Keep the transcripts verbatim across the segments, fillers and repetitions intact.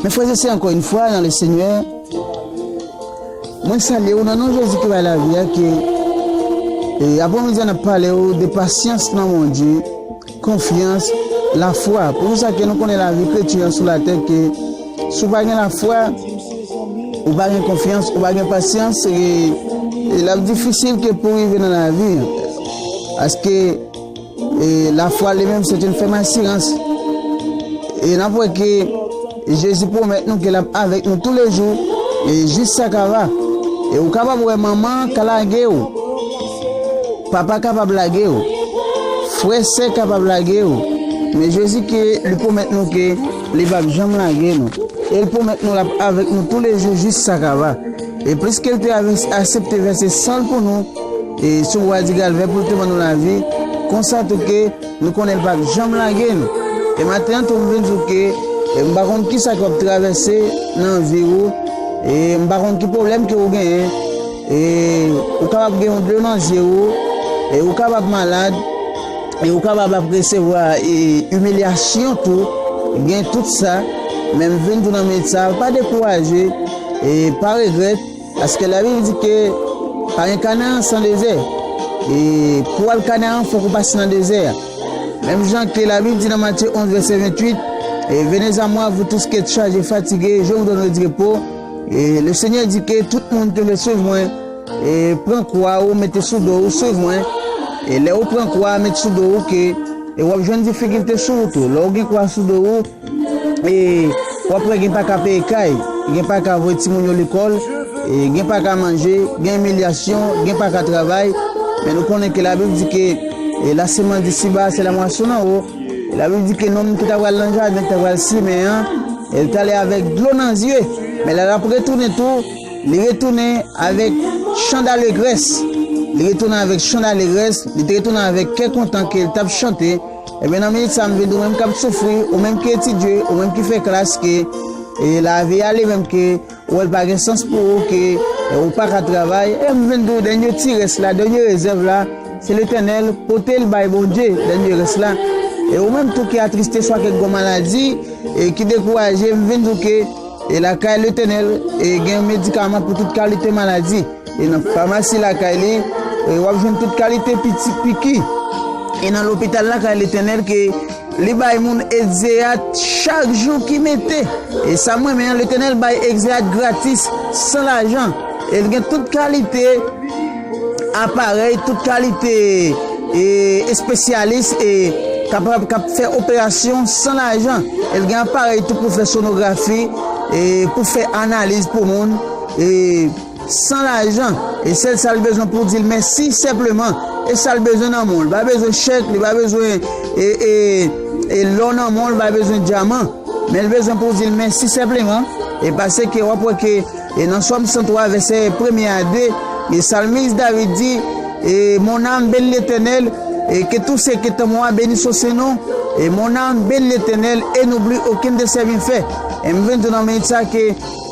Mes frères et sœurs, encore une fois dans le Seigneur, mwen salye w nan non Jezi ki bay lavi a, ke e, aprè midi a n ap pale w de pasyans nan Bondye, konfyans, lafwa. Poukisa ke nou konnen lavi kretyen an sou latè, ke si w pa gen lafwa, ou pa gen konfyans, ou pa gen pasyans, e, e l ap difisil ke pou w rive nan lavi. Paske e lafwa li menm, se te yon fèm asirans. E n ap wè ke Jezi pwomèt nou ke l ap avèk nou toulejou, e jis sa ka va. E ou kapab wè manman ka lage w, papa kapab lage w, frè, sè kapab lage w. Men Jezi ke li pwomèt nou ke li p ap janm lage nou. E l pwomèt nou l ap avèk nou toulejou jis sa ka va. E pliske l te avè- aksepte vèse san l pou nou, e sou bwa di Kalvè pou l te ban nou lavi, konsa tou ke nou konnen l p ap janm lage nou. E maten an tou, m vin di w ke, e m pa konn kisa ke w ap travèse nan vi w, e m pa konn ki pwoblèm ke w genyen, e ou kapab gen yon dlo nan zye w, e ou kapab malad, e ou kapab ap resevwa, e, imilyasyon tou, gen tout sa, men m vin di w nan minit sa, pa dekouraje, e pa regrèt, paske Labib di ke pa gen Kanaran san dezè. E pou w al Kanaran, fòk ou pase nan dezè a. Menm jan ke Labib di nan Matye onz, vèsè venntuit, e, Venez à moi, vous tous qui êtes chargés, fatigués, je vous donnerai du repos. E le Senyè di ke tout moun ki vle swiv mwen, e pran kwa ou, mete sou do ou, swiv mwen. E lè ou pran kwa, met sou do ou, ke, e w ap jwenn difikilte sou wout ou. Lè ou gen kwa sou do ou, e w ap wè gen pa ka peye kay, gen pa ka voye timoun yo lekòl, e gen pa ka manje, gen imilyasyon, gen pa ka travay. Men nou konnen ke Labib di ke, e, la semence d'ici-bas, c'est la moisson d'en haut. E Labib di ke nonm ki ta pral nan jaden, ki ta pral simen an, e l t ale avèk dlo nan zye. Men lè l ap retounen tou, li retounen avèk chan dalegrès. Li retounen avèk chan dalegrès, li te retounen avèk kè kontan ke l t ap chante. Ebyen, nan minit sa, m vin di w menm k ap soufri, ou menm ki etidye, ou menm ki fè klas, ke, e, lavi a li menm ke, ou wè l pa gen sans pou ou, ke, e, ou pa ka travay. E m vin di w, dènye ti rès la, dènye rezèv la, se Letènèl, pote l bay Bondye, dènye rès la. E ou menm tou ki atriste, swa ke gen maladi, e ki dekouraje, m vin di w ke, e lakay Letènèl, e gen medikaman pou tout kalite maladi. E nan famasi lakay li, e w ap jwenn tout kalite piti piki. E nan lopital lakay Letènèl ke li bay moun egzeyat chak jou ki mete. E sa m renmen an, Letènèl bay egzeyat gratis, san lajan. E l gen tout kalite aparèy, tout kalite, e, espesyalis, e, k ap, k ap fè operasyon san lajan. E l gen aparèy tou pou fè sonografi, e, pou fè analiz pou moun, e, san lajan. E sèl sa l bezwen pou di l mèsi senpleman. E sa l bezwen nan men w. Li pa bezwen chèk, li pa bezwen, e, e, e lò nan men w, li pa bezwen dyaman. Men l bezwen pou w di l mèsi senpleman. E paske w ap wè ke, e nan Sòm san twa, vèsè premye a de, e salmis David di, e, Mon âme bénit l'Éternel, et que tout ce qui est en moi bénisse son saint nom. Et mon âme bénit l'Éternel et n'oublie aucun de ses bienfaits. E m vin di w nan minit sa ke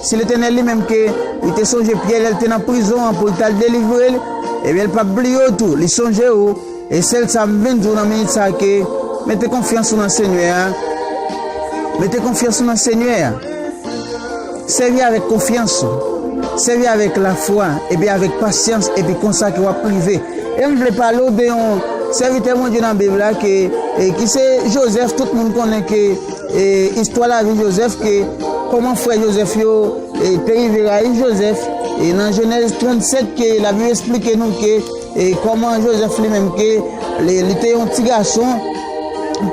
si Letènèl li menm ke li te sonje Pyè lè l te nan prizon an pou l t al delivre l, ebyen, l p ap bliye w tou, li sonje w. E sèl sa m vin di w nan minit sa, ke mete konfyans ou nan Senyè a. Mete konfyans ou nan Senyè a. Sèvi avèk konfyans ou. Sèvi avèk lafwa, epi avèk pasyans, epi konsa ke w ap rive. E m vle pale w de yon sèvitè Bondye nan Bib la, ke, e, ki se Jozèf. Tout moun konnen ke, e, istwa lavi Jozèf, ke kòman frè Jozèf yo, e, te rive rayi Jozèf. E nan Jenèz trannsèt, ke Labib esplike nou ke, e, kòman Jozèf li menm ke li, li te yon ti gason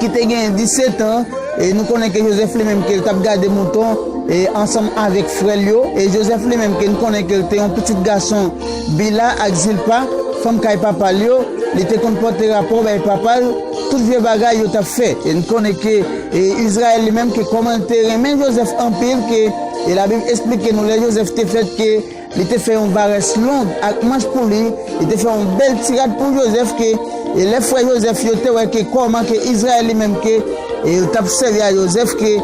ki te gen disèt an. E nou konnen ke Jozèf li menm ke l t ap gade mouton, e, ansanm avèk frè l yo. E Jozèf li menm ke nou konnen ke l te yon pitit gason Bila ak Zilpa, fanm kay papa l yo. Li te konn pote rapò bay papa l, tout vye bagay yo t ap fè. E nou konnen ke, e, Izrayèl li menm ke kòman l te renmen Jozèf anpil, ke, e, Labib esplike nou lè Jozèf te fèt ke li te fè yon varès long ak manch pou li, li te fè yon bèl ti rad pou Jozèf, ke, e lè frè Jozèf yo te wè ke kòman ke Izrayèl li menm ke, e l t ap sèvi a Jozèf, ke,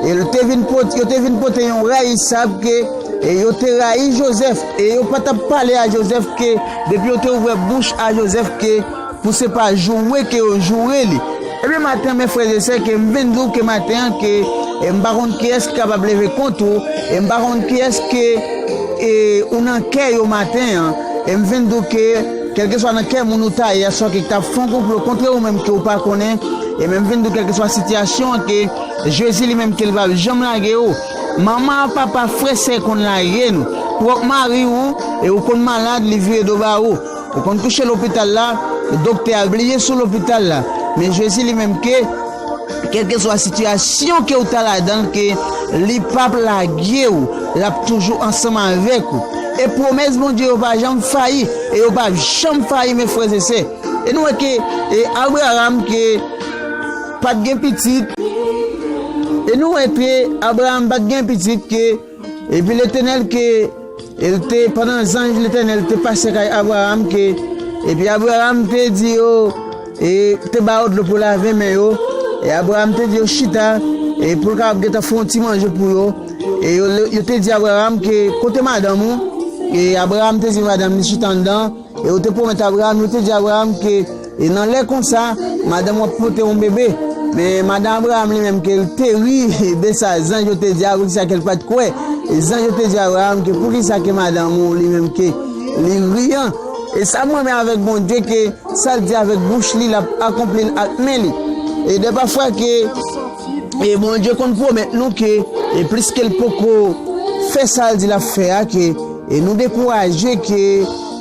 e l te vin pot-, yo te vin pote yon rayisab, ke, e yo te rayi Jozèf, e yo pa t ap pale a Jozèf, ke depi yo te ouvè bouch a Jozèf, ke pou se pa joure ke yo joure li. Ebyen, maten, mes frères et sœurs, ke m vin di w ke maten an, ke E m pa konn kiyès ki kapab leve kont ou, e m pa konn kiyès ke, e, ou nan kè yo maten an, e m vin di w ke, kèlkeswa nan kè moun ou ta ye a, sa w ke k t ap fè yon konplo kont ou menm ke w pa konnen, e men m vin di w kèlkeswa sitiyasyon an ke Jezi li menm ke l p ap janm lage w. Manman, papa, frè, sè konn lage nou. Pwòp mari w, e ou konn malad, li vire do ba ou. Ou konn kouche lopital la, doktè a bliye sou lopital la. Men Jezi li menm ke, kèlkeswa sitiyasyon ke ou ta ladan l, ke li p ap lage w, l ap toujou ansanm avèk ou. E pwomès Bondye yo pa janm fayi, e yo p ap janm fayi, men frè e sè. E nou wè ke, e Abraram ke pa t gen pitit, e nou wè ke Abraram pa t gen pitit ke, epi Letènèl ke, e l te, pandan zanj Letènèl te pase kay Abraram ke, epi Abraram te di yo, e te ba yo dlo pou lave men yo, e Abraram te di yo chita, e pou l kapab gentan fè yon ti manje pou yo, e yo, yo te di Abraram ke, kote madanm ou? E Abraram te di madanm li chita anndan, e yo te pwomèt Abraram, yo te di Abraram ke, e nan lè konsa, madanm w ap pote yon bebe. Men madanm Abraram li menm ke l te ri de sa zanj yo te di a, poukisa ke l pa t kwè. E zanj yo te di Abraram ke poukisa ke madanm ou li menm ke li ri an. E sa m renmen avèk Bondye ke sa l di avèk bouch li, l ap akonpli l ak men li. E dèpafwa ke, e Bondye konn pwomèt nou ke, e pliske l poko fè sa l di l ap fè a, ke, e nou dekouraje, ke,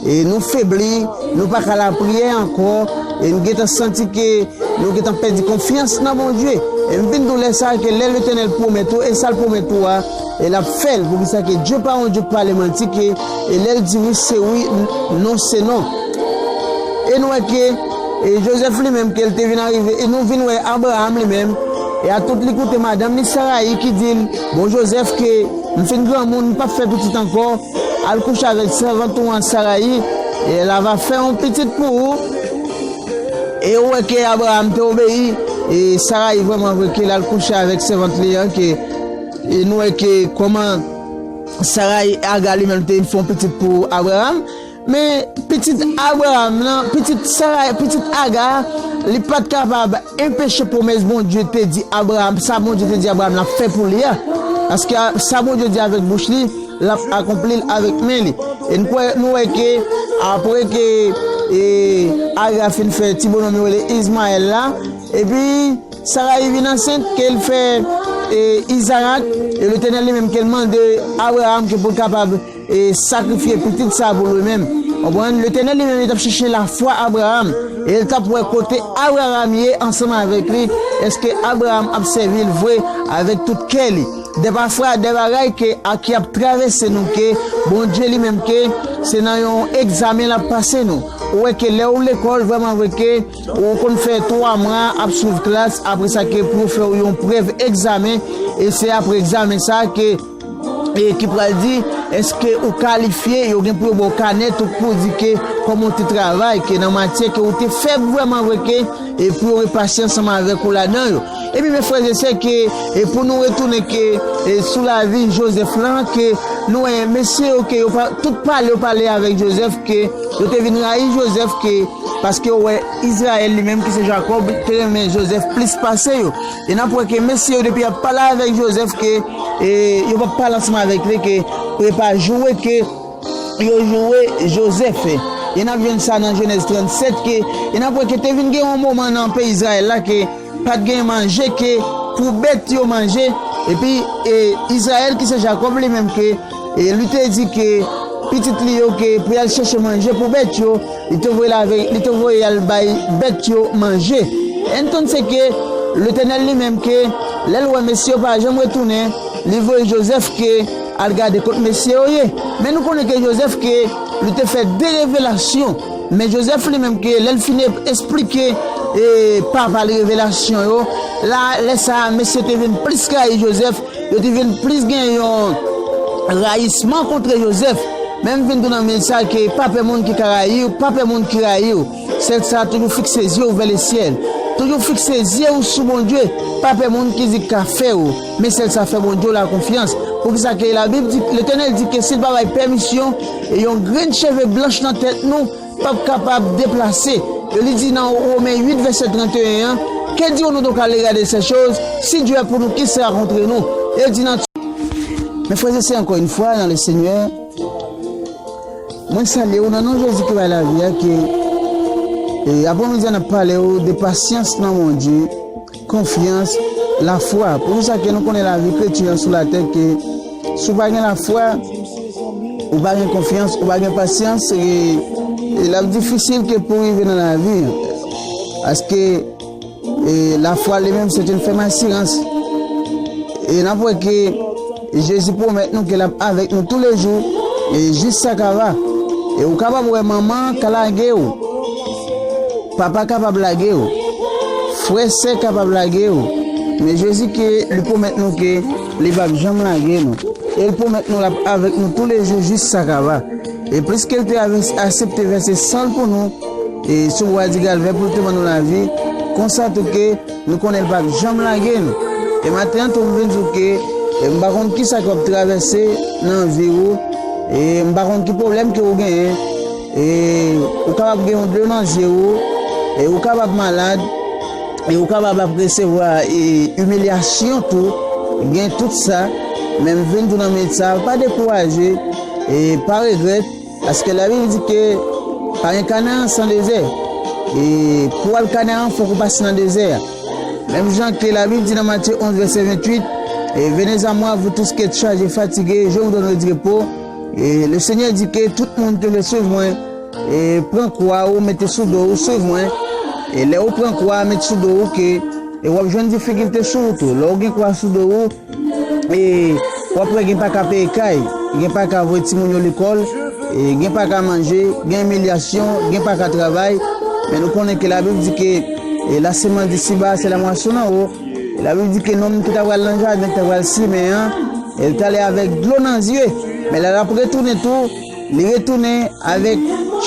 e nou febli, nou pa ka lapriyè ankò, e nou gentan santi ke nou gentan pèdi konfyans nan Bondye. E m vin di w lè sa a ke lè Letènèl pwomèt ou, e sa l pwomèt ou a, e l ap fè l. Poukisa ke Dye pa yon Dye k pale manti, ke, e lè l di wi, se wi, n-, non, se non. E nou wè ke, e Jozèf li menm, ke l te vin arive, e nou vin wè Abraram li menm, e a tout li koute madanm li Sarayi ki di l, bon Jozèf, ke m fin granmoun, m p ap fè pitit ankò, al kouche avèk sèvant ou an Sarayi, e l a va fè yon pitit pou ou. E ou wè ke Abraram te obeyi, e Sarayi vrèman vre ke l al kouche avèk sèvant li an, ke, e nou wè ke kòman Sarayi, Aga li menm te fè yon pitit pou Abraram, men pitit Abraram nan, pitit Sarayi, pitit Aga, li pa t kapab enpeche pwomès Bondye te di Abraram, sa Bondye te di Abraram l ap fè pou li a. Paske a, sa Bondye di avèk bouch li, l ap akonpli l avèk men li. E n kwè, nou wè ke apre ke, e, Aga fin fè ti bonòm yo rele Izmayèl la, epi Sarayi vin ansent, ke l fè, e, Izarak, e Letènèl li menm ke l mande Abraram ke pou l kapab, e, sakrifye pitit sa pou li menm. Konprann? Letènèl li menm li t ap chèche lafwa Abraram, e l t ap wè kote Abraram ye ansanm avèk li, èske Abraram ap sèvi l vre avèk tout kè li. Dèpafwa, de bagay ke, a, ki ap travèse nou, ke Bondye li menm ke se nan yon egzamen l ap pase nou. Ou wè ke lè ou lekòl, vrèman vre ke ou konn fè twa mwa ap swiv klas, apre sa ke pou yo fè w yon prèv egzamen, e se apre egzamen sa ke, e ki pral di èske ou kalifye, yo gen pou yo ba w kanè tou pou di ke kòman w te travay, ke nan matyè ke ou te fèb vrèman vre ke, e pou yo repase ansanm avèk ou ladan yo. Epi men frè e sè ke, e pou nou retounen ke, e sou lavi Jozèf lan, ke nou wè mesye yo ke yo pa, tout pale yo pale avèk Jozèf, ke yo te vin rayi Jozèf, ke paske yo wè Izrayèl li menm ki se Jakòb te renmen Jozèf plis pase yo. E n ap wè ke mesye yo depi y ap pale avèk Jozèf ke, e, yo p ap pale ansanm avèk li ke, e pa joure ke yo joure Jozèf. E n ap jwenn sa nan Jenèz trannsèt ke, e n ap wè ke te vin gen yon moman nan peyi Izrayèl la ke pa t gen manje ke pou bèt yo manje. Epi, e, Izrayèl ki se Jakòb li menm ke, e, li te di ke pitit li yo ke pou y al chèche manje pou bèt yo, li te voye l avè, li te voye y al bay bèt yo manje. Entonse ke Letènèl li menm ke lè l wè mesye yo pa janm retounen, li voye Jozèf ke al gade kot mesye yo ye. Men nou konnen ke Jozèf ke li te fè de revelasyon. Men Jozèf li menm ke lè l fin esplike, e, papa l revelasyon yo, la, lè sa a, mesye te vin plis rayi Jozèf, yo te vin plis gen yon rayisman kont Jozèf. Men m vin di w nan men sa ke pa pè moun ki ka rayi w, pa pè moun ki rayi w. Sèl sa, toujou fikse zye w vè lesyèl. Toujou fikse zye w sou Bondye. Pa pè moun ki di k ka fè w. Men sèl sa, fè Bondye w la konfyans. Poukisa ke Labib di, Letènèl di ke si l pa bay pèmisyon, e yon grenn cheve blanch nan tèt nou p ap kapab deplase. E li di nan Women uit vèsè tranteyen an, Que dirons-nous donc à l'égard de ces choses? Si Dieu est pour nous, qui sera contre nous? Et dit nan... Mes frères et sœurs, encore une fois dans le Seigneur, mwen salye w nan non Jezi ki bay lavi a, ke e, aprè midi a n ap pale w de pasyans nan Bondye, konfyans, lafwa. Poukisa ke nou konnen lavi kretyen an sou latè, ke si w pa gen lafwa, ou pa gen konfyans, ou pa gen pasyans, e, e l ap difisil ke pou w rive nan lavi. Paske e lafwa li menm, se te yon fèm asirans. E n ap wè ke Jezi pwomèt nou ke l ap avèk nou toulejou, e jis sa ka va. E ou kapab wè manman ka lage w, papa kapab lage w, frè sè kapab lage w, men Jezi ke li pwomèt nou ke li p ap janm lage nou. E l pwomèt nou l ap avèk nou toulejou jis sa ka va. E pliske l te avè-, aksepte vèse san l pou nou, e sou bwa di Kalvè pou l te ban nou lavi, konsa tou ke nou konnen l p ap janm lage nou. E maten an tou m vin di w ke, e m pa konn kisa k ap travèse nan vi w, e m pa konn ki pwoblèm ke w genyen, e ou kapab gen yon dlo nan zye w, e ou kapab malad, e ou kapab ap resevwa, e, imilyasyon tou, gen tout sa, men m vin di w nan minit sa, pa dekouraje, e pa regrèt, paske Labib di ke pa gen Kanaran san dezè. E pou w al Kanaran, fòk ou pase nan dezè a. Menm jan ke Labib di nan Matye onz, vèsè venntuit, e, Venez à moi, vous tous qui êtes chargés, fatigués, je vous donnerai du repos. E le Senyè di ke tout moun ki vle swiv mwen, e pran kwa ou, mete sou do ou, swiv mwen. E lè ou pran kwa, mete sou do ou, ke, e w ap jwenn difikilte sou wout ou. Lè ou gen kwa sou do ou, e w ap wè gen pa ka peye kay, gen pa ka voye timoun yo lekòl, e gen pa ka manje, gen imilyasyon, gen pa ka travay. Men nou konnen ke Labib di ke, e, la semence d'ici-bas, c'est la moisson d'en haut. E Labib di ke nonm ki ta pral nan jaden, ki ta pral simen an, e l t ale avèk dlo nan zye. Men lè l ap retounen tou, li retounen avèk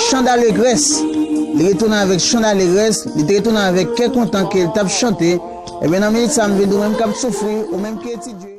chan dalegrès. Li retounen avèk chan dalegrès, li te retounen avèk kè kontan ke l t ap chante. Ebyen, nan minit sa, m vin di w menm k ap soufri, ou menm ki etidye.